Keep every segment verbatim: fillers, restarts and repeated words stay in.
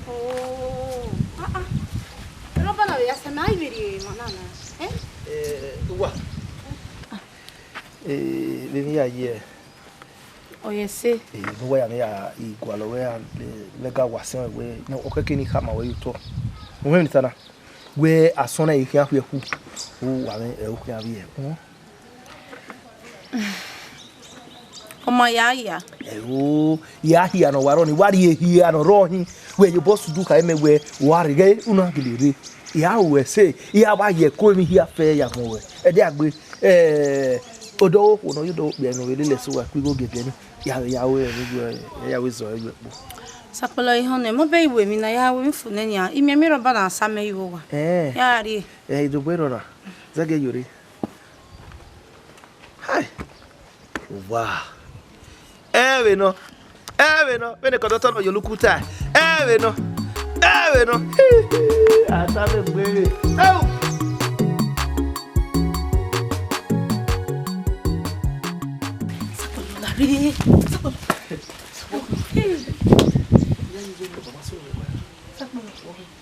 Oh, ah, ah. Rọba na vbe ya sẹ mẹ, a i vbe rhie emwa na na. Eh? Eh, uwa. Eh, vbene I ya ye. Ọ ye ẹse. Eh, ne uwa ya ne ya i gualọ wẹ a, eh, lẹga wa sẹ wẹ, ne ọ kẹke ne I khama wẹ ye otọ. U mwẹ emwi ne I ta na? Wẹ asọn na i khian khuẹ khu, u wa mwẹ ẹre u khian vbiẹ. Hmm? Ọ ma ya hia. Ẹo, ya hia ne ọ wa rrọọ ni, wa rhie hia ne ọ rrọọ hin. Wẹ ye obọ sudu kha mẹ wẹ, wa rre ghẹ, u na gele rre. Ya ru ẹse, ya wa ye ẹko emwi hia fẹ ya mọ wẹ. Ẹdẹ agbe, eh, odọ okhuo ne ọ ye odọ okpia ne ọ vbe lele ẹse uwa ku igho gie biẹ ni. Ya, ya ru ẹmwẹ, ya ru ẹzọ ẹre kpo. Sapọlọ ihọn nẹ, mobẹ iwe emwi na ya ru emwi fu nẹ nian, imiẹnmiẹn rọba na sa mẹ yu owa. Eh. Ya rrie. Eh, idogbo rọra. Zẹgiẹ yore. Hai! Wa! Ẹ vbe nọ, ẹ vbe nọ, vbene kọdọtọ nọ ye olukuta, ẹ vbe nọ, ẹ vbe nọ. A ta vbe gbe. Ẹu! Sakpọlọ, la rre. Sakpọlọ. Hey. Sakpọlọ.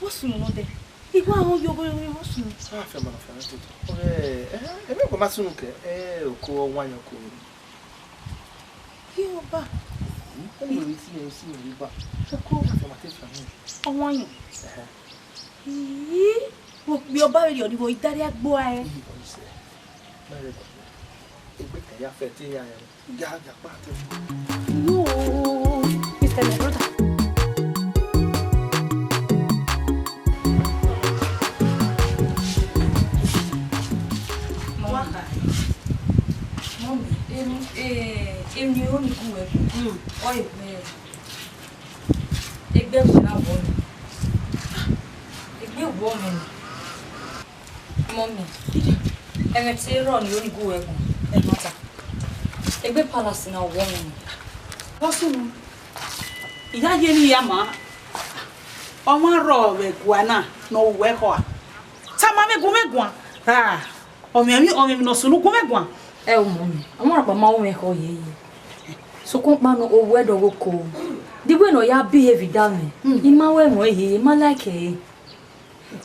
What's wrong with that? Igua ahọn yo obọ vbe vbọ sunu. A fẹ ma na fẹ na toto. Ẹ, ẹ, ẹ, mẹ kọ ma sunu kẹ. Ẹ, oko ọwanyan oko. Ye ọba. Ẹ, ẹ, ẹ, si ẹ, si ẹ, ba. Oko. A fẹ ma te fẹ mi. Ọwanyan. Ẹhẹ. Ii, wo kpi ọba vbe rriọ ni wo idari agbo a ẹ. Ii, ọ ni sẹ. Mẹ rẹ gba. Egbe kẹ ya fẹ te ya ya. Yo, Mister My brother. Mummy, em, eh, emwi ne I ru ni gu wẹ gu. Mm. Ọ ye wẹ, egbe wẹ na wọ mẹ. Egbe wọ mẹ. Mummy, ẹmwẹ te rrọọ ne I ru ni gu wẹ gu, ẹmwata. Egbe palace na wọ mwẹ. Vbọ sunu, I ya ye ne I ya ma, ọmwa rrọọ vbe ẹguae na ne ọ ru wẹ khọa. Tama mwẹ gu mwẹ guan. Ah, ọ mwẹ emwi, ọ mwẹ emwi ne ọ sunu gu mwẹ guan. Ẹ o mummy, ọmwa rhọkpa ma ru mwẹ khọ yeye. Sokpan ọkpa nọ, owẹ dọghe oko. The way ne ọ ya behave da mwẹ, I ma wẹ ẹmwẹ yeye, I ma like ẹre.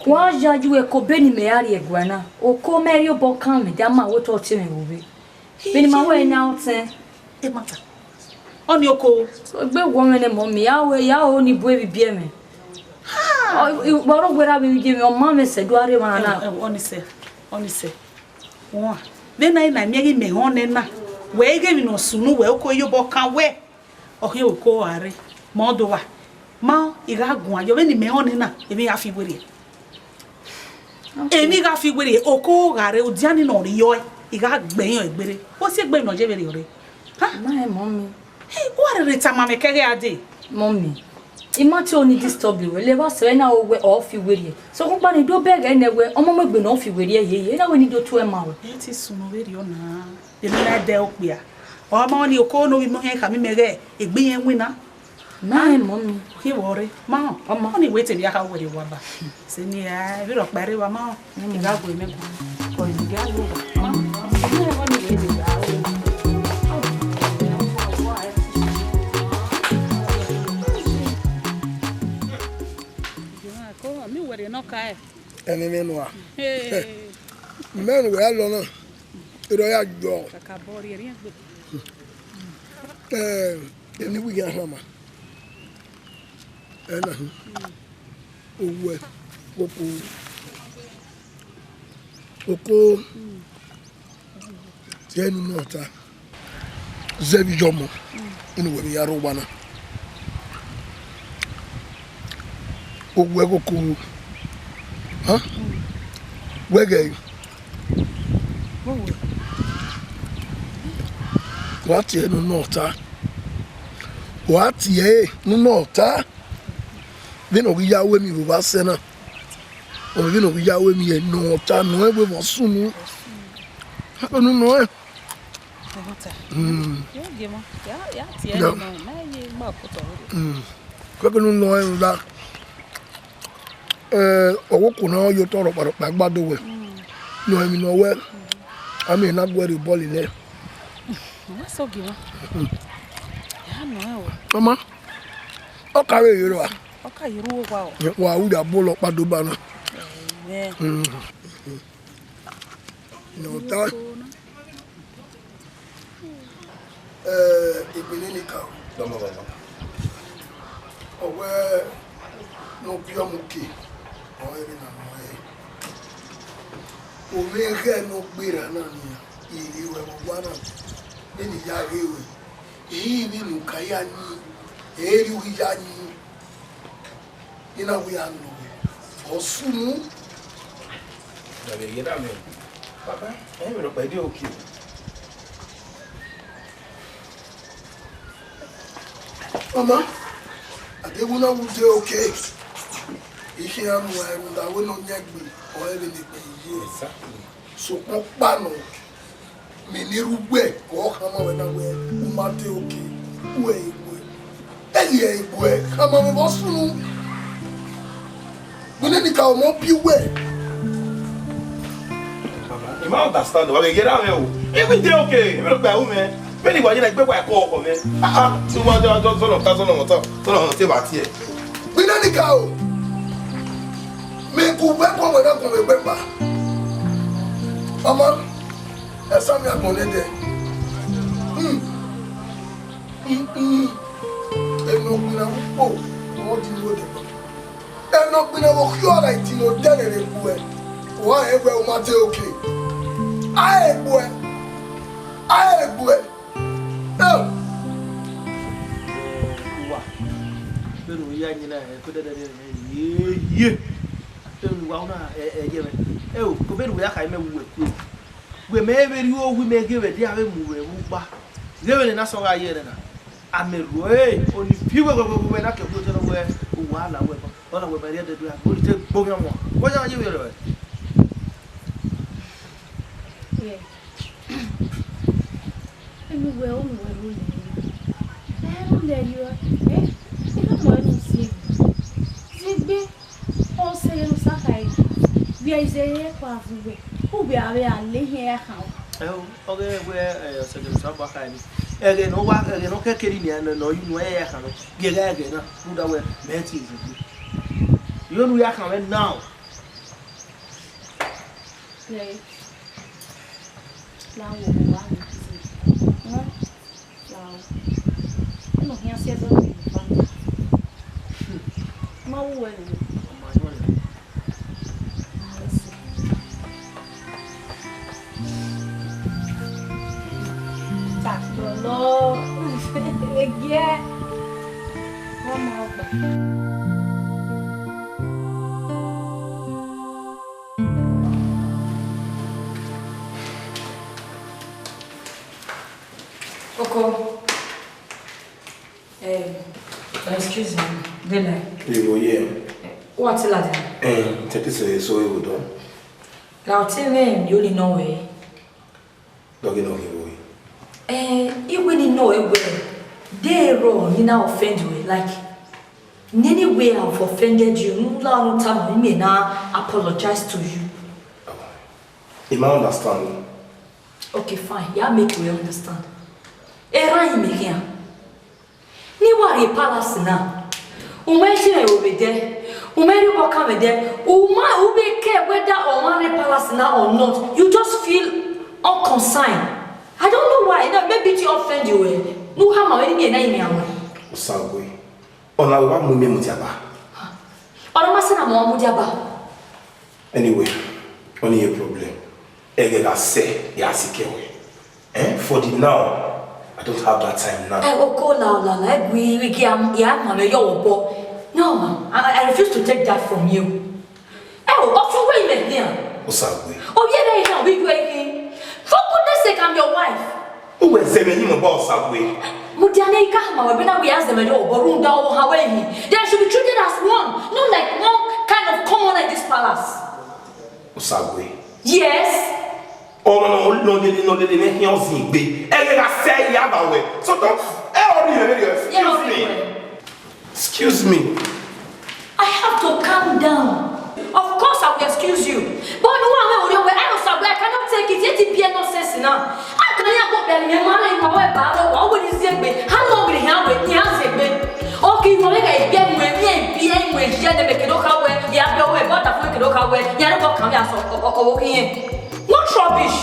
Wa ya ye uwẹ ko be ne imẹ ya rrie ẹguae na, oko mẹ rhie obọ kan mwẹ, da ma wẹ otọ ọtẹn mwẹ vbe ovbe. Vbene ima wẹ na otẹn. Emata. Ọni oko. So, egbe wọ mwẹ nẹ mummy, ya wẹ, ya ho ni bu emwi biẹ mwẹ. Ha! Ọ, i, i, vbe ọ rre wẹ ra vbe emwi gie mwẹ, ọ ma mwẹ sẹ do a rre emwa na. Ẹwọ, ẹwọ, ọni sẹ, ọni sẹ. Wọn, vbene a i na miẹn ghi mẹ họn nẹ na, wẹ i ghe emwi ne ọ sunu wẹ oko ye obọ kan wẹ. Ọ khian oko a rre, ma ọ do vba. Ma ọ, I gha guan yọ vbene imẹ họn nena, emwi gha fi werriẹ. Emwi gha fi werriẹ, oko gha rre, udia ni ne ọ rriọ ẹe, I gha gbẹn yọ egbere. Wo si egbe nọ ye vberriọ rre. Ha? Ma ẹ mummy. Hey, wa rherhe tama mwẹ kẹghe a dee. Mummy, I ma te oni disturb wẹ, levba sẹ na owẹ ọ fi werriẹ. Sokpan ọkpa ni do bẹghe nẹ wẹ, ọmọ mu egbe ne ọ fi werriẹ yeye, na wẹ ni do tuẹ ma wẹ. Ẹ te sunu vberriọ na. Emwi na dẹ okpia. Ọ ma ọni oko ne ovbi imẹ khian khama imẹ ghẹ egbe irẹn winna. Ma ẹ mummy. Khin vbe ọ rre? Ma họn. Ọma. Ọni wẹ te emwi ya kha werriẹ owa ba. Sẹ ne a vbe rhọkpa rre wa ma họn. I gha gu mwẹ gu. Ọ ni gha gu wa. Ma họn. Ọni wẹ te emwi ya kha werriẹ. Ko mi werriẹ nọ ka ẹ. Ẹmwẹ mwẹ nua. Hey. Mẹ ne uwẹ ya lọ na, erha ọ ya yọ. Kakabọ rhie rhiẹn gbe. Eh, emwi ne I wẹ I khian khama. Ẹ na hin. Owẹ, oko. Oko. Tie unu ne ọ ta. Zẹ vbe iyọmọ, unu wẹ vbe ya rre owa na. Owẹ ghoko ru. Ha? Wẹ ghẹ. Wa tie unu ne ọ ta. Wa tie unu ne ọ ta. Vbene ọ ghi ya ru emwi vbe ovbi asẹ na, ọ vbene ọ ghi ya ru emwi ne ọ ta nọ, wẹ vbe ọ sunu. Unu nọ rẹn. Ẹmwata. Mm. Yo, gie ma. Ya, ya tie ẹ nọ, ma ye gba kotọ rẹ. Mm. Kẹkẹ ne u nọ ẹn la. Eh, ọvbokhuo na ọ ye otọ rhọkparhọkpa gba do wẹ. Mm. Nọ emwi ne ọ wẹ. Mm. A miẹn na guẹ rre bọọlu nẹ. Mm, wẹ so gie ma. Mm. Ya nọ ẹn o. Mama, ọ ka vbe rre rua. Ọ ka ye ru owa o. Wa ru da bọlọ ọkpa do ba na. Ẹhẹn. Mm. Ne ọ ta. Eh, Egbineni ka o. Dọmọ baba. Ọ wẹ ne ọ biẹ ọmọ uki, ọ i re na nọ ẹre. Ovbi ẹghẹ ne ọ gberra na nian, I rhie ruẹ vbe owa na, vbene I ya ghe ruẹ, I i vbene u ka ya yin, ẹ i rhie u ghi ya yin. I na wẹ a nọ vbe ọ sunu. Baba, ẹ i vbe rhọkpa, I de okay. Mama, a deghẹ u na wẹ u de okay. I khian mu ẹre rhunmwuda wẹ ne ọ yan egbe, ọ i re vbene egbe ye. Exactly. Sokpan ọkpa nọ, mẹ ne I rre uwẹ, ọ khama wẹ na wẹ u ma de okay, u ẹ i gbe. Ẹ i ẹ i gbe, khama mwẹ vbe ọ sunu. Wẹ nene ka ọmọ bi uwẹ. I ma understand, wa vbe ghe ra mwẹ o. Every day okay, I vbe rhọkpa ru mwẹ. Vbene I wa ye na, I gbe wa ẹko ọkhọ mwẹ. Ah, ah, so wa jọ, jọ, zọnọ ta, zọnọ ta, zọnọ ta, te ba tie. Wẹ nene ka o. Mẹ gu uwẹ guan wẹ na guan vbe egbe kpa. Ọmọ, ẹ sa mwẹ agbọn nẹdẹ. Hmm. Hmm, hmm. Eno gbinna vbe ukpo, ọ di iruo dẹ. Eno gbinna vbe okhiọgha iti ne odẹ rere gbuẹ, wa rẹn wẹ u ma de okay. A he gbuẹ, a he gbuẹ. Eo. Uwa, vbene u ya yin na, ẹ, ko dẹdẹ rẹ ye, ye. Vbene uwa na, ẹ, ẹ, ye mwẹ. Eo, ko vbene uwa ya kha mẹ vbe uwẹ kue. Wẹ mẹ vbe rhie ohu mẹ ghe vbe dia vbe mu vbe ugba. Ghe vbene na sọ gha ye ẹre na. A mẹ ruẹ, oni fi wẹ wẹ wẹ wẹ na ke ku otọ wẹ uwa la wẹ ba. Ọ na wẹ ba rhie dẹdẹ a, oni te gbo ghian wọn. Wẹ ya ye vbe rẹ. Ẹ. Emi wẹ, unu wẹ ru lẹ. Ẹ ru lẹ yọ. Ẹ, ẹ ka mọ ẹnu si egbe. Si egbe. Ọ sẹ vbene u sa khare, vbe a i zẹ ẹre kua vbe uwẹ, u vbe a vbe a le hin ẹre khan o. Ẹo, ọghe wẹ, ẹ, ọsẹ vbene Osanobua khare ni. Ẹghẹ ne ọ wa, ẹghẹ ne ọ kẹkẹre nian nọ, nọ yu nuẹn ẹre khan nọ. Gie ẹghẹ ẹghẹ na, rhunmwuda wẹ, mẹ i tie zẹ egbe. Iyẹn ne u ya khan mwẹ now. Lẹ, la wo wa ni kisi. Hẹn? Wow. Unu khian si ẹzọ vbe eva. Ma wu wẹ nene. Ta lọlọ. Egie. Wọ́n máa gbà. Ọkọ, eh, excuse me, Dele. Ewo ye. What la de? Eh, take this away so we don't. La o te me ni oli no we. Dọghe nọ ghi ru ẹre. Eh, I wẹ ne I nọ ruẹ wẹ, de erhọ ne I na offend ruẹ, like, in any way I've offended you, ne u la unu tama, ne I na apologize to you. I ma understand. Okay, fine. Ya make we understand. Erhan imẹ khian. Ne I wa rrie palace na, u ma tie mwẹ ro vbe ẹdẹ, u ma rhie obọ kan vbe ẹdẹ, u ma, u vbe kẹ whether ọmwa rre palace na or not, you just feel unconcerned. I don't know why, na maybe it offend you, eh? Ne u khama mwẹ ne I miẹn na, I miẹn ruẹ. Osague, ọna wa mu imẹ mudia ba. Ọna ma sẹ na ma wa mudia ba. Anyway, ọni ye problem. Ẹghẹ gha sẹ, ya sikẹ wẹ. Eh, for the now, I don't have that time now. Eh, oko la, la, la, egui, igi am, ya ma me yo obo. No, I, I refuse to take that from you. Eh, o, o fi wẹ imẹ hian. Osague. O ye re hian, we do anything. For goodness sake, I'm your wife. Uwẹ zẹmwẹ yin mobọ Osague. Mudia ne I ka ma wẹ, bena we ya zẹmwẹ yo obo, rhunmwuda ọ ha wẹ yin. Then I should be treated as one, not like one kind of commoner in this palace. Osague. Yes. Ọmọ nọ lele, nọ lele mwẹ khian ọ zin egbe. Ẹghẹ gha sẹ ya ba wẹ. So don't, ẹ ọ ri rẹ, excuse me. Excuse me. I have to calm down. Of course I will excuse you. But no one will worry, I know, sir, I cannot take it. Yet it be nonsense now. I can't go there, me, man, I know about what we is egbe. How long will he have with me? Has egbe. Okay, you make a egbe, me, me, egbe. Ọvbokhiẹn, what rubbish?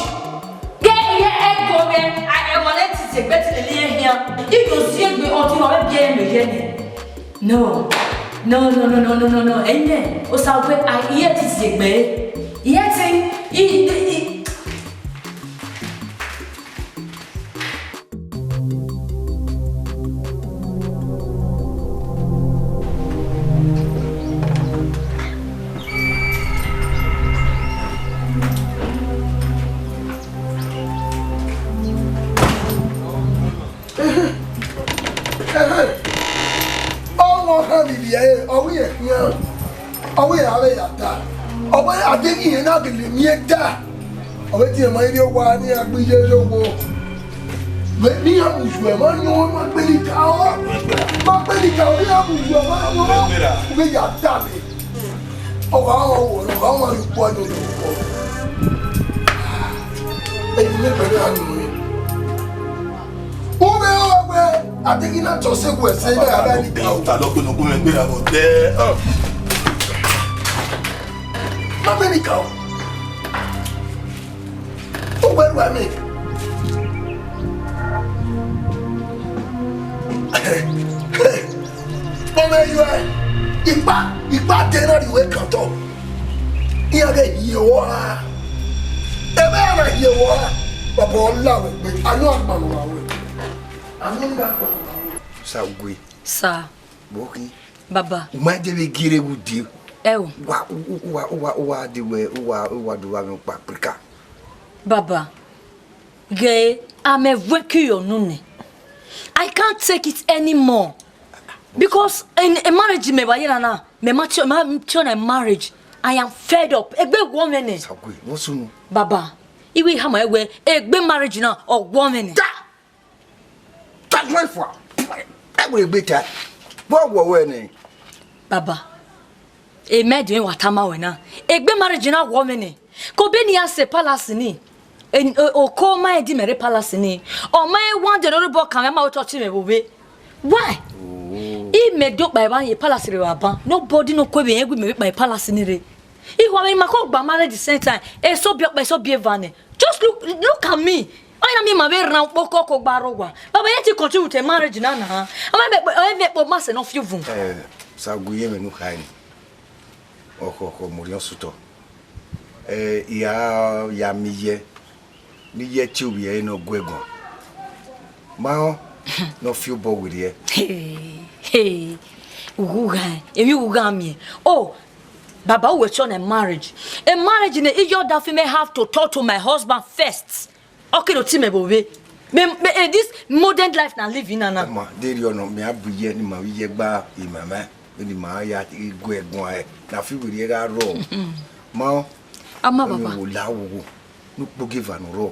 Ghe, irẹn ẹko mwẹ, a, ẹmwẹ ne titi egbe te lele irẹn khian. I do ziengbe until ọ vbe biẹ mwẹ ye nẹ. No. No, no, no, no, no, no, no. Ẹnẹ, Osague, a, irẹn titi egbe. Irẹn ti, i, i, i, Ọmwa ọkhan ni rhie ẹre, ọ wẹ irẹn khian, ọ wẹ irẹn avbe ya da, ọ wẹ a deghẹ irẹn na gele miẹn da, ọ wẹ te irẹn ma rhie owa ne iran gbe iye ye owo. Vbe ne iran mu uyu ẹmwẹ ọyọn, ma gbele ka ọ, ma gbele ka ọ, ne iran mu uyu ẹmwẹ ọyọn, u vbe ya da mẹ. Ọ gha ọmwa wọ, ọ gha ọmwa ye ukpọ nọ ukpọ. Eyi ne pẹlẹ a nọ. U vbe ho wẹ, a deghẹ na tọ sẹ wẹ sẹ, ighẹ a gha ni ka o. Ta lọ gbenu gbenu ẹgbẹ ra vbe ọtẹ. Ma gbele ka o. U wẹ ru amẹ. Ọmọ ẹyọ ẹ, ikpa, ikpa de na rhie uwẹ kan otọ. Iran ghẹ hie ruẹ ọha. Ẹmwẹ iran na hie ruẹ ọha, baba ọ la wẹ gbe, a nọ agbọn ruẹ. A nọ agbọn ruẹ. Osague. Sir. Vbọ khin? Baba. U ma de vbe gie rre vbe ude. Ẹo. Wa, u, u, u wa, u wa, u wa de wẹ, u wa, u wa do vba mwẹ ọkpa kpika. Baba, ghe, I'm a working your nune. I can't take it anymore. Because in a marriage mẹ vba ye na na, mẹ ma tiọ, ma tiọ na marriage. I am fed up. Egbe wọ mwẹ nẹ. Osague, vbọ sunu? Baba, I wẹ I khama ruẹ wẹ, egbe marriage na, ọ wọ mwẹ nẹ. Da! That's my fault. Ẹ wẹ egbe ta. Vbọ wọ wẹ nẹ? Baba, e ma di wa tama wẹ na. Egbe marriage na wọ mwẹ nẹ. Ko be ne iran sẹ palace ni. E, o, oko ma di mẹ rre palace ni. Ọ ma wan de ne ọ rhie obọ kan mwẹ, ma otọ tie mwẹ vbe ovbe. Why? Oh. I mẹ do kpa evba ye palace rre vbe aban. Nobody no kue vbe irẹn gu mẹ vbe kpa palace ni rre. Ikhua mwẹ ma ko gba marriage same time. Eso bi ọkpa, eso bi eva nẹ. Just look, look at me. Ọ na miẹn ma vbe rran ukpo koko gba rre owa. Baba, ye te continue with the marriage na na. Ọ ma vbe kpo, ọ vbe kpo ma sẹ ne ọ fi uvun. Eh, Osague, ye mwẹ ne u kha ni. Ọkhọ, ọkhọ, mẹ orhiọn sutọ. Eh, I ya, ya miẹn iye, ne iye tie ovbi ẹre ne ọ gu ẹguan. Ma rẹn ne ọ fi obọ werriẹ. Hey, hey. Ughughan, emwi ughughan miẹn. Oh, Baba, uwẹ tiọ na marriage. A marriage nẹ, iye ọdafẹn mẹ have to talk to my husband first. Ọ kere oti mẹ vbe ovbe. Me, me, eh, this modern life na live in na na. Ma, deghẹ ọ nọ, mẹ a bu iye ne ima vbe iye gba imama, ne ima ya gu ẹguan ẹre, na fi werriẹ gha rrọọ. Ma, Ama, Baba. Wo la wo wo, ne ukpogieva nọ rrọọ.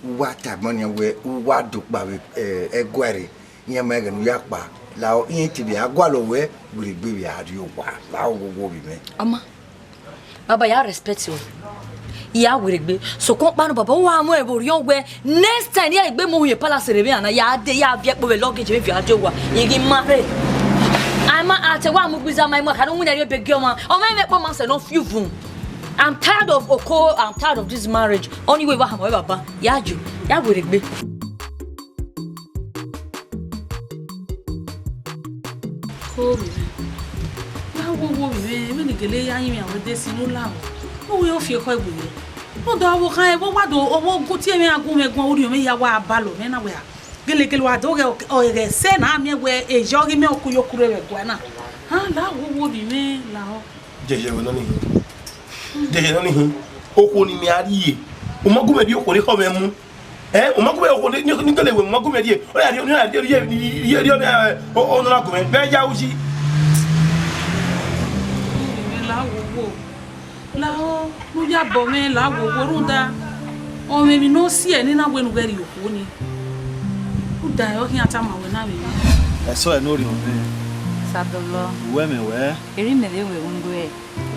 U wa tama nian wẹ, u wa do kpa vbe, eh, ẹguae rre, iran ma ẹghẹ ne u ya kpa, lahọ, iran te vbe a gualọ wẹ, werriegbe vbe a rrie owa, lahọ wo wo vbe imẹ. Ama. Baba, ya respect o. Ya werriegbe. Sokpan ọkpa nọ, Baba, u wa mu ẹvbo rhiọn wẹ, next time, ya egbe mu ye palace rre vbe ana, ya de, ya viẹ kpo vbe luggage vbe viọ a die owa. I ghi ma rre. A ma, a te wa mu gbe iza ma, ima kha ne u winna rrie ebe gie ọmwa. Ọ ma mwẹ kpo ma sẹ ne ọ fi uvun. I'm tired of oko, I'm tired of this marriage. Ọni wẹ wa hama wẹ, Baba. Ya ju, ya werriegbe. Ko vbe mwẹ. Wa wo wo vbe mwẹ, vbene I gele ya rinmwian wẹ de sin ne u la o. Ne uwẹ ọ fi ekhọe gbe mwẹ. Ne u do ọvbokhan ẹvbo wa do, ọvbo gu tie mwẹ a gu mwẹ guan, orhiọn mwẹ ya wa balọ mwẹ na wẹ a. Gelegele wa do ghẹ ọ, ọ ghẹ sẹ na miẹn wẹ eya ọghe mẹ ọku yo kure vbe ẹguae na. Ha, la wo wo vbe mwẹ, lahọ. Jẹjẹ vbe nọ ni hin. Jẹjẹ nọ ni hin. Okhuo ne imẹ a rrie. U ma gu mwẹ rhie okhuo ne ekhọe mwẹ mu. Eh, u ma gu mwẹ okhuo ne, ne, ne gele wẹ, u ma gu mwẹ rhie. Ọ ya rhie, ọ ya rhie, rhie, rhie, rhie, rhie, ọ na gu mwẹ. Vbe ya uyi. Lahọ wo wo. Lahọ, ne u ya bọ mwẹ, la wo wo rhunmwuda. Ọ mwẹ emwi ne ọ si ẹre ne I na wẹ ne u ghẹ rhie okhuo ni. Rhunmwuda ẹre ọ khian tama wẹ na vbe mwẹ. Ẹsọhẹ ne orhiọn mwẹ. Sadolọ. Uwẹ mẹ wẹ. Erriọ imẹ vbe wẹ unu wẹ.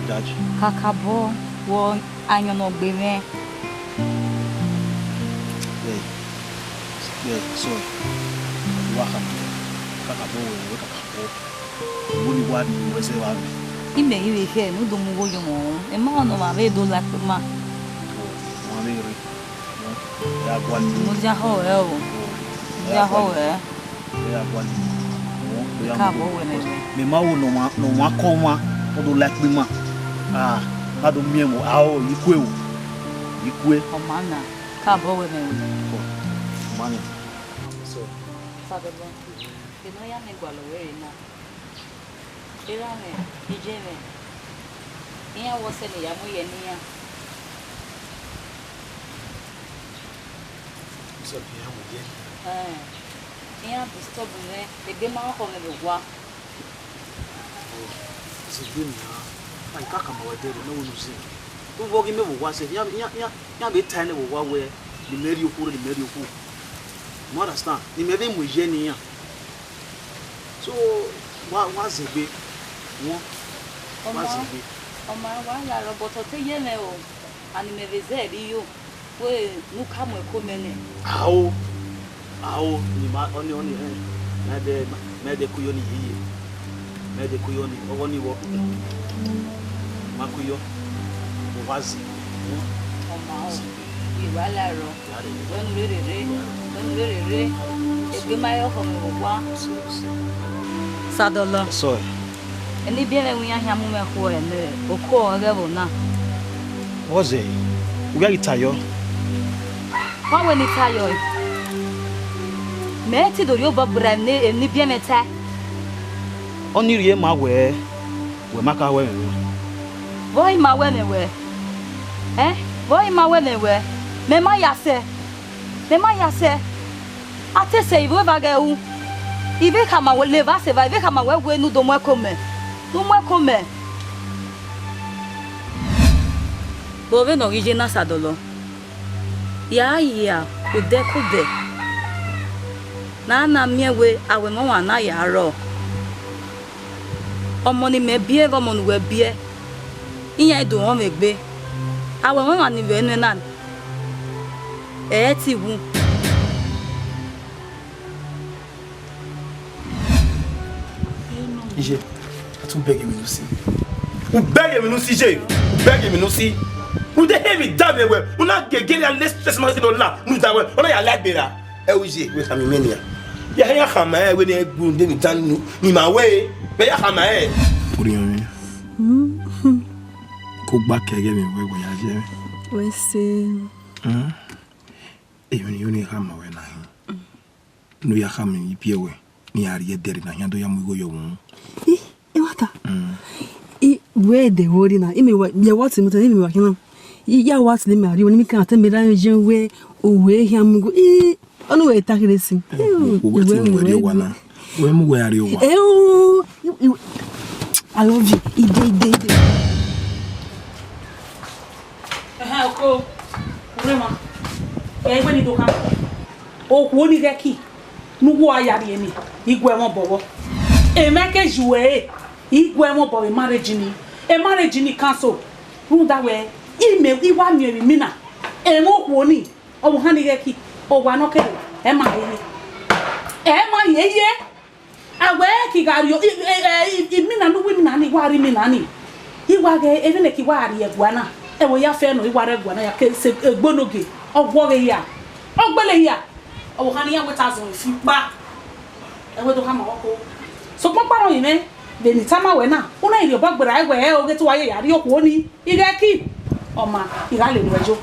Daddy. Kakabọ, wẹ ayọn ne ọ gbe mwẹ. Hey, hey, sorry. Wa kakabọ, kakabọ wẹ, wẹ kakabọ. Wo ni wa ni wẹ zẹ vbe amẹ. Imẹ ghi vbe khe ne u do mu igho ye ọmwa, I ma rẹn ne ọmwa vbe do la ẹkpo ima. Ọmwa vbe rre, ya gualọ. Mudia họe o. Ya Mudia gualọ. Họe. Ya gualọ. Ka bọ wẹ nẹ. Mẹ ma wo ne ọmwa, ne ọmwa kọ ọmwa, ọ do la ẹkpo ima. Ah, na do miẹn mu, ah, o, ikue o. Ikue. Ọmwa na, ka bọ wẹ nẹ. Ọmwa na. So, Father Lord, eno ya ne gualọ wẹ rre na. Erha mwẹ, iye mwẹ, iran wẹ ọsẹ ne ya mu ye ne iran. Bishop, iran mu ye. Ẹn, iran disturb mwẹ, egbe ma khọ mwẹ vbe owa. Zẹ egbe nian, ma i ka kama wẹ dẹrẹ ne u zẹ. U vbe ọghe imẹ vbe owa sẹ, iran, iran, iran, iran vbe tae nẹ vbe owa wẹ, ne imẹ rhie okhuo, ne imẹ rhie okhuo. You understand? Ne imẹ vbe mu ye ne iran. So, wa, wa zẹ egbe, wọ, wa zẹ egbe. Ọma, ọma, wa la rọ, but ọ te ye mwẹ o, and mẹ vbe zẹ ẹre yo, wẹ ne u ka mu ẹko mẹ nẹ. Ao, ao, ne ima, ọni, ọni, eh, mẹ dẹ, mẹ dẹ ko yọ ni yeye, mẹ dẹ ko yọ ni, ọghọ ni wọ, ma ko yọ, wa zẹ. Ọma o, I wa la rọ. Wẹ nu rere rre, wẹ nu rere rre, egbe ma he ọkhọ mwẹ vbe owa. Sadọlọ. Sọ. Eni biẹ mwẹ wẹ iran khian mu mwẹ khuẹ ne oko ọghẹ vbe na. Vbọzẹ, u gha ghi tayọ. Wa wẹ ne I tayọ ẹe. Mẹ i te do rhie obọ gberra emwi ne eni biẹ mwẹ tae. Ọni rhie ma wẹ, wẹ ma ka ho ẹmwẹ mwẹ. Vbọre I ma ho ẹmwẹ wẹ? Ẹn, vbọre I ma ho ẹmwẹ wẹ? Mẹ ma ya sẹ, mẹ ma ya sẹ. A te sẹ ivbi eva ghẹ ru. I vbe khama wẹ, leva sẹ eva, I vbe khama wẹ wẹ ne u do mu ẹko mẹ, ne u mu ẹko mẹ. Vbe vbene ọ ghi ye na Sadọlọ, ya hia odẹ ke odẹ ne a na miẹn wẹ a wẹ mwẹ ọmwa na ya rrọọ. Ọmọ ne imẹ biẹ vbe ọmọ ne uwẹ biẹ, iran i do rọnmwẹ egbe. A wẹ mwẹ ọmwa ni vbe nuẹn na, ẹ i te wu. Iye, a tu bẹghe emwi ne u si. U bẹghe emwi ne u si, iye, u bẹghe emwi ne u si. U de he emwi da mwẹ wẹ, u na gege ya le stress ma si do la, ne u da wẹ, ọ na ya la gberra. Ẹ, u iye, wẹ khama imẹ nian. Ya he ya khama ẹre wẹ ne ẹ gbe unu de emwi da ni, ne ima wẹ, mẹ ya khama ẹre. Orhiọn mwẹ, ko gba kẹ ẹghẹ mwẹ wẹ wẹ ya ye mwẹ. Wẹ sẹ. Emwi ne I yo ne I khama wẹ na hin. Ne u ya khama emwi biẹ wẹ, ne iran rhie ẹdẹrriọ na khian do ya mu igho yọ vbe unu. I, ẹmwata. Mm. I, wẹ ẹdẹ vbe ọ rre na, imẹ wa, mẹ wa tini mẹ, imẹ wa khian na. I ya wa tini mẹ arriọ, ne imẹ ka te mẹ ra ye wẹ, owẹ khian mu igho. I, ọnii wẹ ta kheresi. Wo, wo, wo, tini wẹ rrie owa na. Wẹ mu wẹ arriọ owa. Eh, oh, you, you, I love you. Ide, ide, ide. Ẹhẹn, oko, urema. Ẹ, egbe ni do kha. Okhuo ni ghẹ ki, ne uwu a ya rhie ni, I gu ẹmwẹ obọ vbọ. Emwa ke ju ẹre, I gu ẹmwẹ obọ vbe marriage ni. E marriage ni cancel. Rhunmwuda wẹ, imẹ, I wa miẹn vbe imina. Emwa okhuo ni, ọvbokhan ni ghẹ ki, owa ne ọ kere, ẹ ma he ye. Ẹ ma he ye. A wẹ ki gha rrie, i, i, i, i, imina ne u wu imina ni, wa rrie imina ni. I wa ghẹ, emwi ne ki wa rrie ẹguae na, ẹvbo ya fẹ nọ, I wa rrie ẹguae na ya ke sẹ egbe onogie, ọ guọghọ ehia, ọ gbele ehia. Ọvbokhan ne iran wẹ te a zọẹn fi kpa, ẹ wẹ do khama ọkọ. Sokpan ọkpa rọnmwẹ mwẹ, vbene I tama wẹ na, u na rhie obọ gberra wẹ, ẹ, oghe te uwa ye ya rrie okhuo ni. I ghẹ ki, ọ ma, I gha lele uẹ yo.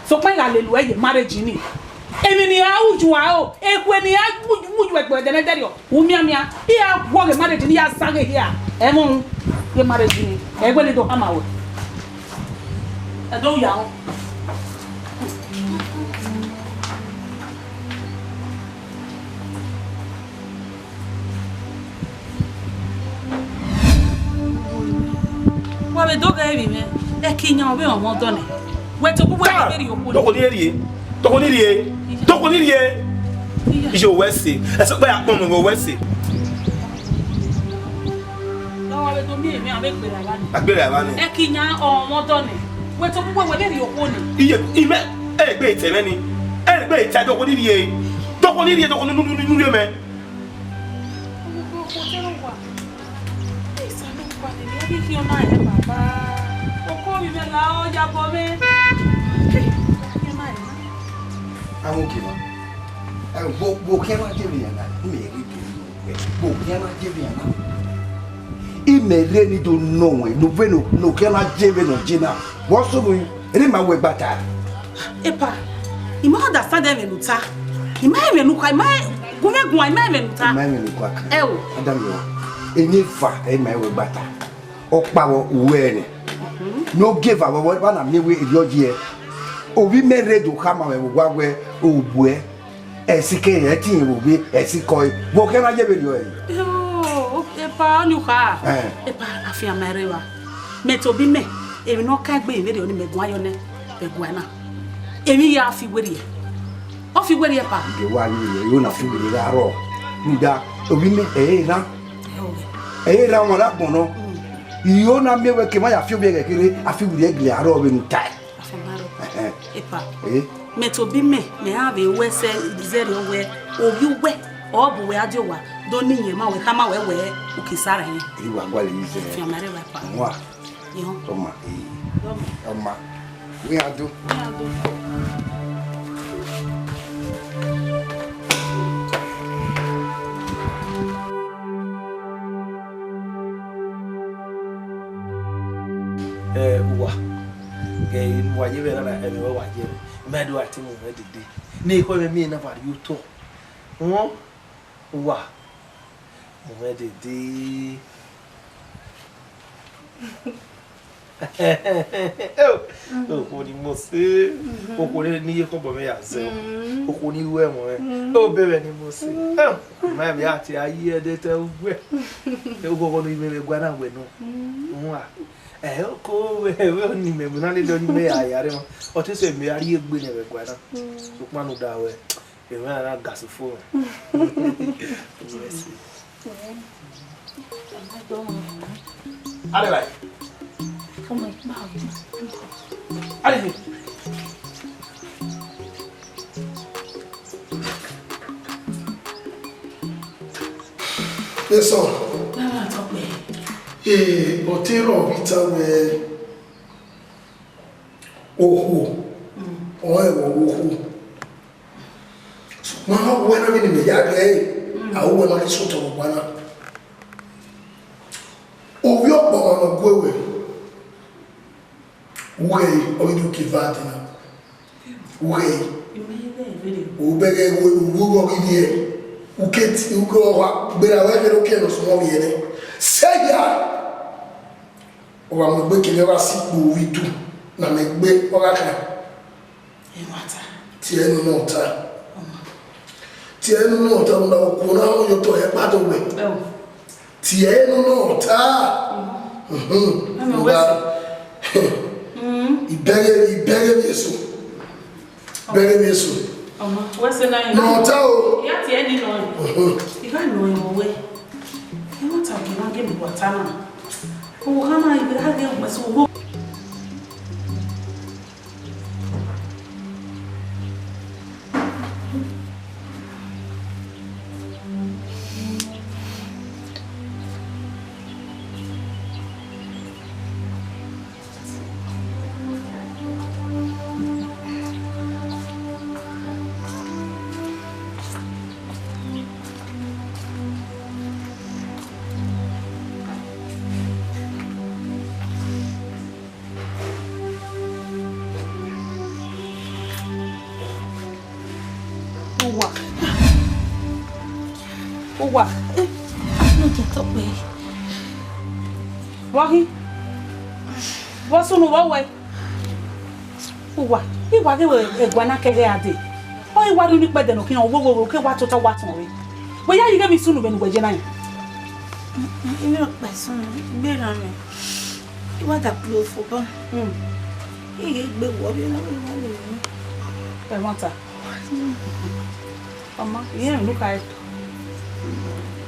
Sokpan I gha lele uẹ ye marriage ni. Emwi ne I ra ru yu aro, ekhue ne I ra mu, mu yu ẹgbẹe ẹdẹnẹdẹrriọ, u mianmian, I ra guọghọ marriage ni, I ya zaghe hia. Ẹmwẹ unu, ye marriage ni, ẹ i wẹ ne I do khama ruẹ. Ẹ do ya rẹn. Wa vbe do ghẹ vbe mwẹ, ẹki yan ọvbe ọmọ dọ nẹ. Wẹ te uwu wẹ vbe rhie okhuo nẹ. Dọkọ ni rhie, dọkọ ni rhie, dọkọ ni rhie. Iye owẹ ẹse, ẹse ọkpa ya kpọnmwẹ owẹ ẹse. Wa vbe do miẹn emwi a vbe gberra evba nẹ. A gberra evba nẹ. Ẹki yan ọmọ dọ nẹ. Wẹ te uwu wẹ vbe rhie okhuo nẹ. Iye, imẹ, ẹ gbe etẹ mwẹ ni. Ẹ gbe etẹ dọkọ ni rhie. Dọkọ ni rhie, dọkọ ni nu nu nu rhie mẹ. Ikhian na rẹn, baba. Oko vbe imẹ la ọ ya bọ mwẹ. Ikhian na rẹn. Amugieva. Ẹ, vbo, vbo khian na je vbe iran na? Imẹ rhie ebe ne uwẹ. Vbo khian na je vbe iran na? Imẹ rhie ne I do nọ ruẹn, ne ovbi ne, ne okhian na je vbene ọ je na. Vbọ sunu, erha ima wẹ gba ta. Epa, I ma understand ẹmwẹ ne u ta. I ma rẹn ẹmwẹ ne u kha, I ma rẹn, gu mwẹ guan, I ma rẹn ẹmwẹ ne u ta. I ma rẹn ẹmwẹ ne u kha kan. Ẹ o. Adam yo, eni eva, ẹ ima wẹ gba ta. Ọkpa vbọ uwẹ nẹ. Ne ogieva vbọ, vbọ na miẹn wẹ erriọ yi ẹ. Ovbi mẹ rre do khama mwẹ vbe owa wẹ, obuẹ. Ẹsikẹ ẹtin vbe ovbi ẹsikọ ẹre. Vbọ khian na ye vberriọ ẹre? Yo, epa ọnii u kha. Eh. Epa afianma ẹre evba. Mẹ tobọ imẹ, emwi ne ọ ka egbe vberriọ ni mẹ guan yọ nẹ, vbe ẹguae na. Emwi ya fi werriẹ. Ọ fi werriẹ epa. De wa ni rẹ, yo na fi werriẹ gha rrọọ. Rhunmwuda, ovbi imẹ, ẹ i re erhan. Ẹ i re erhan ọmwa ne agbọn nọ. Mm. I ho na miẹn wẹ ke emwa ya fi ovbi ẹghẹ kherhe, a fi werriẹ gele arrọọ vbene u tae. Afianma ẹre. Ẹhẹn. Epa. Eh? Mẹ tobọ imẹ, mẹ ra vbe ru ẹsẹ zẹrriọ wẹ, ovbi uwẹ, ọ bu wẹ a die owa, do ne iyẹn ma wẹ, khama wẹ wẹ, u ke sa ra yẹn. I wa gualọ yi zẹ. Afianma ẹre evba epa. Wa. Yọ. Ọma, eh. Yọ. Ọma. Wẹ a do. Wẹ a do. Eh, uwa. Ghe ne uwa ye vbe na, ẹmwẹ uwa ye vbe. Mẹ do a te mu mwẹ dede. Ne ekhọe mwẹ miẹn na wa rhie otọ. Họn? Uwa, mu mwẹ dede. Okhuo ni Mose, okhuo ni, ni ye khọbọ mwẹ ya zẹ, okhuo ni ru ẹmwẹ mwẹ, obọ mwẹ ni Mose. Ma mwẹ a te a yi ẹdẹ te uwẹ. Oghọghọ ne I mwẹ vbe ẹguae na wẹ nọ. Uwa, ẹ, oko vbe, vbe ni mẹ, mẹ na lele ọni mẹ ya ya rre mwa. Ọ te sẹ mẹ a rhie egbe nẹ vbe ẹguae na. Sokpan ne u da wẹ. Emwa na ga sẹ fo. Yes. Adelaide. Come on, come on. Adelaide. Eso. Baba Tope. Eh, otero vita we. Okhuo, ọ rẹn vbe okhuo. Sokpan wẹ na vbene imẹ ya gbe ẹre, a ru wẹ ma ghi sotọ vbe ọgba na. Ovbi ọkpọ ọmwa ne ọ gue wẹ, ughẹ ẹre, ọ ghi do ke eva dee na. Ughẹ ẹre. U bẹghe wẹ, u ru ghe ọ ghi rhie, u ke ti, u ke ọgha, gberra wẹ vbe ne okẹ ne ọ sunu vbiẹ nẹ. Sẹ hia! Ọ gha mu egbe kevbe, ọ gha si ikpo vbe idu ne a mwẹ egbe, ọ gha khan. Ẹmwata. Tie enu ne ọ ta. Ọma. Tie enu ne ọ ta, na okuo na ọ yọ otọ ẹkpa do wẹ. Ẹo. Tie enu ne ọ ta. Ọma. Mhm. Ẹmwẹ wẹ sẹ. Ibẹghe, ibẹghe vbe eso. Bẹghe vbe eso. Ọma, wẹ sẹ na. Ne ọ ta o. Ya tie eni nọ. Mhm. I gha nọ ẹmwẹ wẹ. Ẹmwata ghi wa gele wa ta na. Owa na, I gha ghe wẹ sẹ owo. Uwa. Uwa. Vbọ khin? Vbọ sunu vbọ wẹ? Uwa, I wa ghe wẹ ẹguae na kẹghẹ a dee. Ọ i wa rhie unu ikpẹdẹ ne ọ khian, wo, wo, wo, ke wa tota wa tọn re. Wẹ ya ghi ghe emwi sunu vbene uwẹ ye na yin? Emwi ọkpa sunu, gbe rran mẹ. I wa da kpolo fobọ. Mm. I ghe gbe wọ rhie na, I wa lele. Ẹmwata. Ọma, I rẹn emwi ne u khare.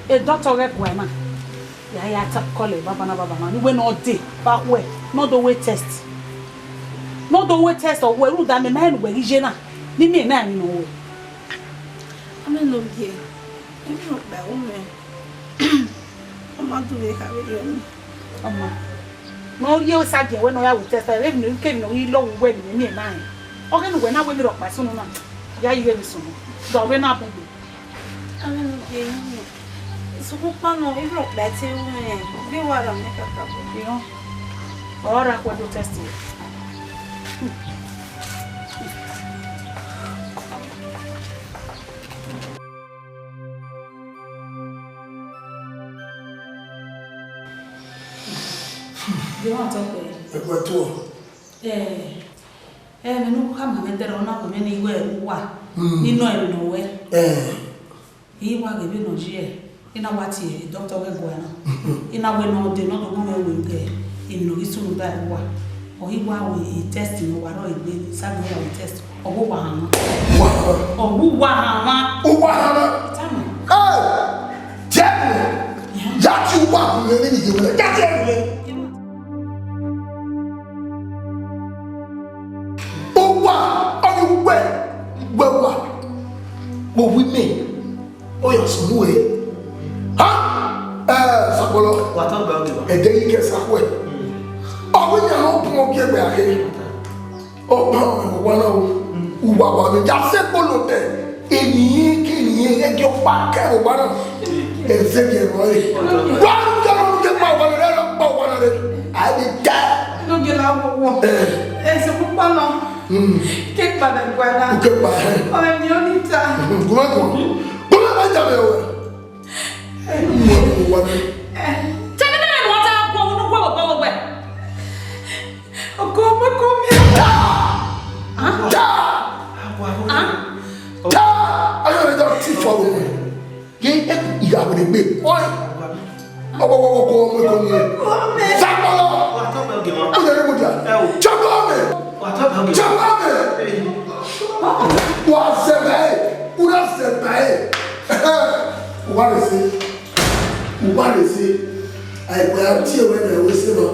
Edọtọ ghẹ guae na. Ya ya ta kọlẹ baba na, baba na. Ni wẹ ne ọ dee, ba khuẹ, ne ọ do wẹ test. Ne ọ do wẹ test, ọ wẹ rhunmwuda mẹ ma rẹn ne uwẹ ghi ye na. Ni miẹn na emwi ne ọ wẹ. Amẹ ne ọ biẹ, emwi ọkpa ẹre ọ mwẹ. Ọ ma duvbe kha vberriọ ni. Ọma, ne ọ rhie osa giẹ wẹ ne ọ ya ru test, vbene kevbe ne ọ ghi lọ wu wẹ ne imẹ miẹn na rẹn. Ọ ghe ne uwẹ na wẹ emwi rhọkpa sunu na, ya yi vbe emwi sunu, dọ vbe na bun gbe. Avbe ne u ye yi, sokpan nọ, emwi rhọkpa te ru mwẹ, vbe wa ra mẹ kakabọ. Irẹn, ọ ra khuẹ do test wẹ. Deghẹ ọ tọ kpẹre. Ẹgbẹ tuọ. Ẹ, ẹ, mẹ ne u khama mwẹ dẹrẹ, ọ na khama mwẹ ne I wẹ uwa, Hmm. ne I nọ ẹre nọ wẹ. Ẹ. I wa ghe vbene ọ ye, I na wa tie doctor wẹ guan na. I na wẹ ne ọ dee ne ọ do gu mwẹ wẹ ghe emwi ne ọ ghi sunu ba uwa. Ọ ghi wa ru test ne ọ wa rrọọ egbe, sabi ọ wa ru test. Ọ gu uwa hanmwa. Uwa hanmwa. Ọ gu uwa hanmwa. Uwa hanmwa. Tama. Hey! Diẹ ya ti uwa hu mwẹ vbene I ye wẹ. Ya ti ẹre mwẹ. Uwa, ọ ghi wẹ, wẹ uwa. Vbe uwu imẹ. Ọ ya sunu ẹre. Ha? Ẹ, Sakpọlọ. Wa tọ gbe ọghe wa. Ẹdẹ ghi ke sa khuẹ. Ọ wẹ yan ne ọ bun ọghe ẹgbẹ a khe. Ọ kpa ọmọ uwa na o. Uwa wa vbe ya sẹ kpolo tẹ. Eniẹn ke eniẹn ẹdẹ ọkpa kẹ uwa na. Ẹzẹ gẹ ẹmọ re. Wa nu kẹ ọmọ ke kpa uwa na, ẹdẹ ọkpa uwa na re. A de da. Enogie la wọ wọ. Ẹ. Ẹse kpukpa nọ. Hmm. Ke kpa vbe ẹguae na. U ke kpa, ẹ. Ọmọ mi ọ ni ta. Gu mwẹ guan. Gu mwẹ guan, ja vbe wẹ. Ẹ. Mu ẹko vbe uwa na. Ẹ. Tẹgẹ ne mẹ ne ọ ta guan unu guan vbe ọgbọ vbe ọgbẹ. Ọkọ, ọkọ mi. Ja! Ah? Ja! Ah? Ja! Ayọ rẹ da ti fọ vbe wẹ. Ye, e, I gha wẹ ne egbe. Oi. Ọwọ, ọwọ, ọwọ, ọwọ, ọwọ, ọwọ, ọwọ. Sakpọlọ. Ó yẹ kó jà. Chọkọ mẹ. Chọkọ mẹ. Wa zẹ ba e. U na zẹ ba e. U wa rhe se. U wa rhe se. Aigbe a tie wẹ ne wẹ se nọ.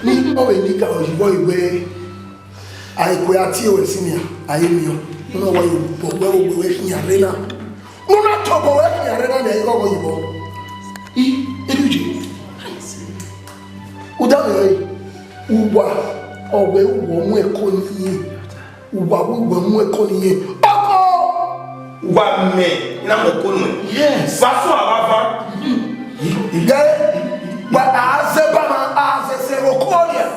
Ni ọ vbe ni ka oyibo iwe. Aigbe a tie wẹ si nia, a ye miẹn. Nọ wẹ obọ wẹ obọ wẹ khian rre na. Mu na tobọ wẹ khian rre na ne ẹ i ghọghọ yibọ. I, edu je. U da mwẹ ẹre, uwa, ọ wẹ uwẹ mu ẹko ni ye. Uwa wẹ uwẹ mu ẹko ni ye. Ọkọ! Uwa mẹ, I na mu ẹko nuẹn. Yes. Wa sọ a wa van. Gẹ, wa a zẹ ba ma, a zẹ sẹ ẹvbo ọkọ ọrian.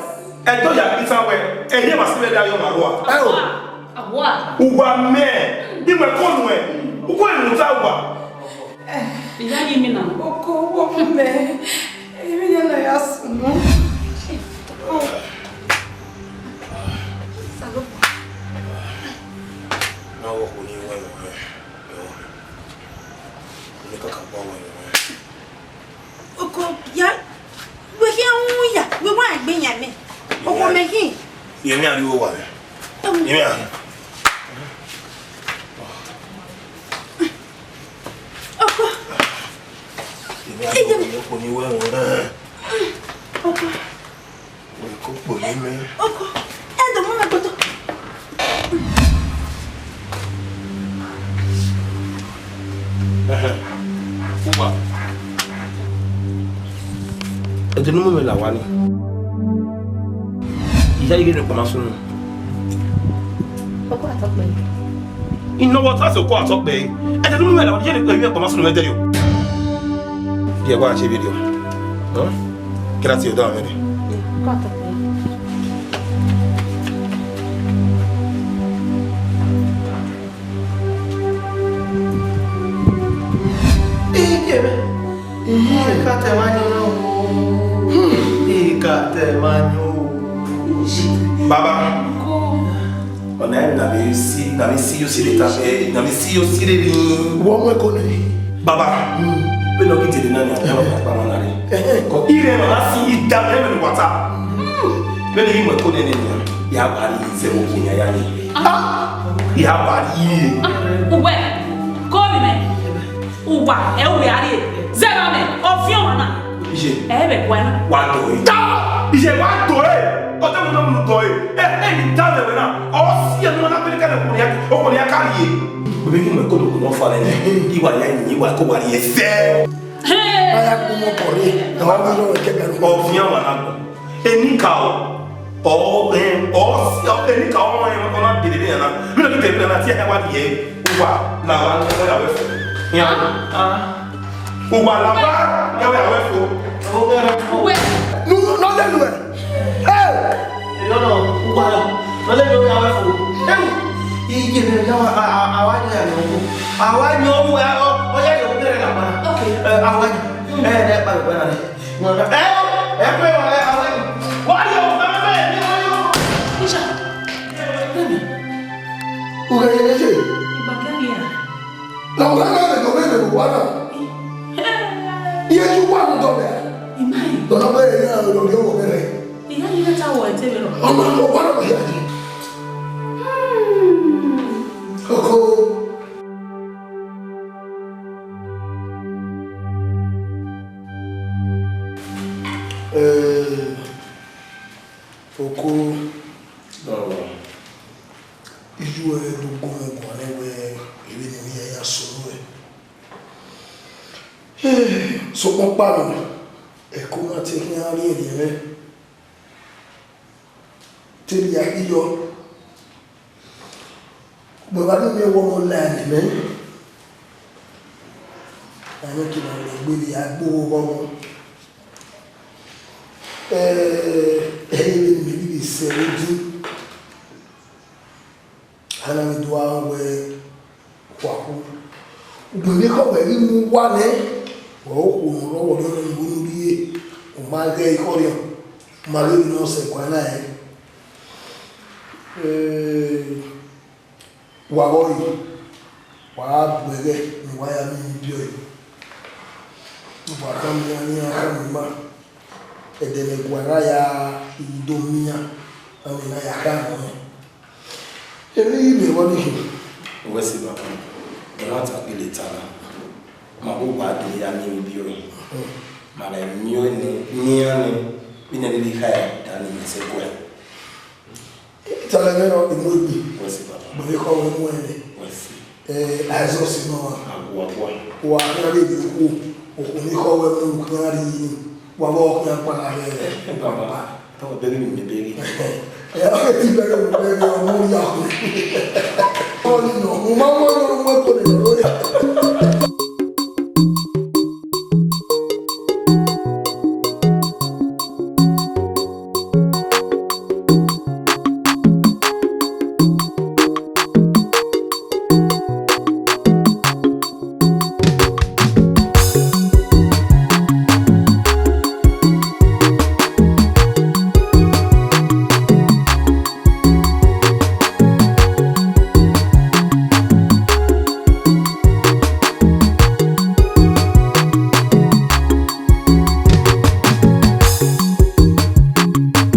Ẹdẹ ọ ya kpita wẹ, ẹhiẹ ma si vbe da yọ ma rua. Ẹ o. Awa. Uwa mẹ, I mu ẹko nuẹn, uko enu ta uwa. Iya yi mi na. Oko wo mẹ, emi ya na ya sunu. Na wo ko ni wẹ wẹ. Ni ka ka gba wẹ wẹ. Oko ya, wẹ khian wu ya, wẹ wa egbe yan mẹ. Oko mẹ khin. Ye mi ariwo wa mẹ. Ye mi a. Oko. Ye mi ariwo, oko ni wẹ wẹ. Oko. Wẹ ko kpo ye mẹ. Oko, ẹ do mu mẹ kpoto. Ẹhẹn. Uwa. Ẹ do mu mẹ la wa ni. Iya yi ghe ne kpama sunu. Oko atọ kpẹre. Inọ wọ ta sẹ oko atọ kpẹre. Ẹ do mu mẹ la wa ni, ye ne kpama sunu mẹ dẹ yo. Ye wa che video. Huh? Gracias, dame. Baba, ọna ẹre na vbe si, na vbe si yo sire ta, eh, na vbe si yo sire ni. Wọ mu ẹko nẹ. Baba, vbene ọ ghi dede na ni, a ma kpa ma na re. Ẹhẹn. Kọ ire ma na si ida, vbene wa ta. Vbene I mu ẹko nene nia, ya ba ri zẹ wo kini aya ni. Ah! Ya ba ri. Uwẹ, ko mi mẹ. Uwa, ẹ wẹ a rrie. Zẹ ba mẹ, ọ fian ọmwa na. Iye. Ẹ bẹ guẹ na. Wa do e. Da! Iye wa do e. Ọ tẹ mo na mu do e. Ẹ, ẹ ni da vbe wẹ na. Ọ si ẹ nu na pe kẹlẹ ko ya, o ko ya ka rrie. Bebe ki mu ẹko noko nọ fa nẹ. Iwa ya ni, iwa ko wa rrie zẹ. Aya gu mọ kọ re, na ọ ghi rọ ẹkẹ gẹrẹ. Ọviẹn ọmwa na gbọn. Enikaro, ọ, em, ọ si, ọ, enikaro ọmọ rẹn, ọ na dele vbe iran na. Vbene ọ ghi dele vbe iran na, tie ẹre wa rhie uwa la wa ne ọ ya wẹ fo. Iran. Ah. Uwa la wa ne ọ ya wẹ fo. Uwe. Nu, nọ lele uwẹ. Hey! Erriọ nọ, uwa la. Nọ lele uwẹ ya wẹ fo. Hey! Iye mwẹ ya wa, a, a, a wa yan ọmọ. A wa yan ọmọ, a, ọ, ọ ya yọ vberriọ la ma. Okay. Eh, a wa yan. Eh, ne kpa gbe na. Ẹ, ẹ pé wà lẹ, àwọn ẹni. Wà á yọ, ẹ pé, ẹ pé, ẹ pé. Iṣẹ́. Bẹ́ẹ̀ni. Ughe ye ye. Ìgbà kẹ́rin à. Na wà á lọ rẹ̀ lọ́wọ́ ẹ̀rẹ̀ wà náà. Iye ju wà ní dọ̀bẹ̀. Ìmáyì. Lọ́nà bẹ́ẹ̀ yẹn, ọ̀dọ̀ yóò wọ̀ bẹ̀rẹ̀. Ìyá yìí lẹ́tà wọ̀ ẹ̀ tẹ́lẹ̀ lọ. Ọmọ ló wà lọ́wọ́ yà jẹ́. Hmm. Kókó. Eh, Oko, baba, iye ruẹ do gu mwẹ guan nẹ wẹẹ, vbene I ya ya sẹ ruẹ. Eh, sokpan ọkpa nọ, ẹko na te khian rhiẹnrhiẹn mwẹ. Te erriọ ghi yọ, ugbẹn evba ne I miẹn wẹẹ ọmọ la ẹre nẹ, a i mwẹ ke na rhie egbe rhie gbe oghọghọ. Eh, ẹre vbene imẹ ghi vbe sẹ ẹre di, a na vbe do gha wẹẹ, khuakhu. Ugbẹn vbe ekhọe wẹ ghi mu uwa nẹ, wẹ okhuo ne ọ rre ọvbọrhiọn ne ọ rhie, u ma ghẹ ekhọe ọrhiọn, u ma ghe emwi ne ọ sẹ guan na rẹn. Eh, wa vbe ọre, wa gha bu ẹghẹ ne uwa ya miẹn emwi biẹ ọre. Wa khama iran ne iran khama ima, ẹdẹ ne ẹguae na ya do miẹn iran, ọnii na ya khama iran. Emwi ghi miẹn vbọ nii khin? Uwẹ sẹ baba, ẹmwata gele ta na, ma vbe uwa gele ya miẹn emwi biẹ ọre. Ma gha miẹn ọre nẹ, ne iran nẹ, vbene ẹmwẹ vbe kha ya da ne imẹ sẹ guẹ. Italẹ mwẹ nọ, I mu egbe. Wẹ sẹ baba. Ugbẹn vbe ekhọe wẹ mu ẹre. Wẹ sẹ. Eh, Aizọsi nọ wa. Awa, awa. Wa khian rhie emwi okhuo, okhuo ne ekhọe wẹ mu, khian rhie ni. Wa vbe ọ khian kpala rẹ. Baba, tọ bẹghe ne imẹ bẹghe. Ẹ, ọ ke ti bẹghe ne imẹ bẹghe, ọ mu ya. Ọ ni nọ, u ma mu ọre, u mu ẹko ne nọ ya.